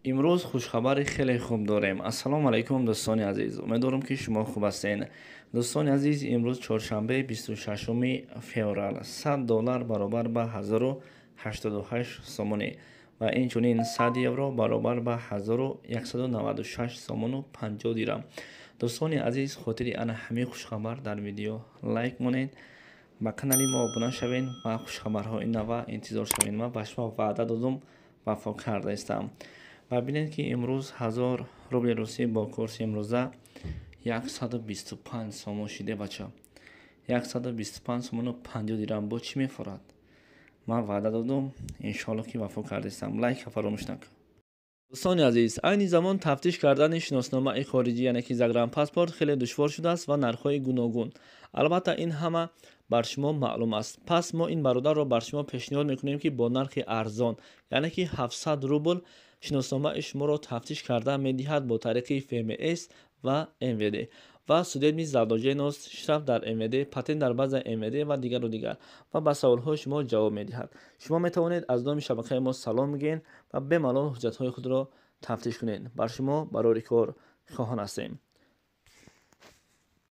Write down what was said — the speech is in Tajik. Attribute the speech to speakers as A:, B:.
A: Имрӯз хушхабари хеле хуб дорем. Ассалому алайкум, дӯстони азиз, умедворам, ки шумо хуб ҳастед. Дӯстони азиз, имрӯз чоршанбе, 26 феврал, 100 доллар баробар ба 1088 сомонӣ ва инчунин 100 евро баробар ба 1196 сомону 50 дирам. Дӯстони азиз, хотири ана ҳамин хушхабар дар видео лайк монед, ба канали мо обуна шавед ва хушхабарҳои нава интизор шавед. Ман ба шумо ваъда додум, вафо кардаистам. Ва бинед, ки имрӯз 1000 рубли русӣ бо курси имрӯза 125 сомон шиде. Бача, 125 сомону 50 дирам бо чӣ мефорад? Ман ваъда додум, иншоалло, ки вафо кардаистам. Лайка фаромӯш накун. Дӯстони азиз, айни замон тафтиш кардани шиносномаи хориҷӣ, яъне ки загранпаспорт, хеле душвор шудааст ва нархҳои гуногун. Албатта, ин ҳама бар шумо маълум аст. Пас мо ин бародарро бар шумо пешниҳод мекунем, ки бо нархи арзон, яъне ки 700 рубл, шиносномаи шуморо тафтиш карда медиҳад бо тариқи ФМС ва МВД ва судебный задолженность, штраф дар МВД, патент дар базаи МВД ва дигару дигар, ва ба саволҳои шумо ҷавоб медиҳад. Шумо метавонед аз номи шабакаи мо салом бигӯед ва бемалол ҳуҷҷатҳои худро тафтиш кунед. Бар шумо барори кор хоҳон ҳастем.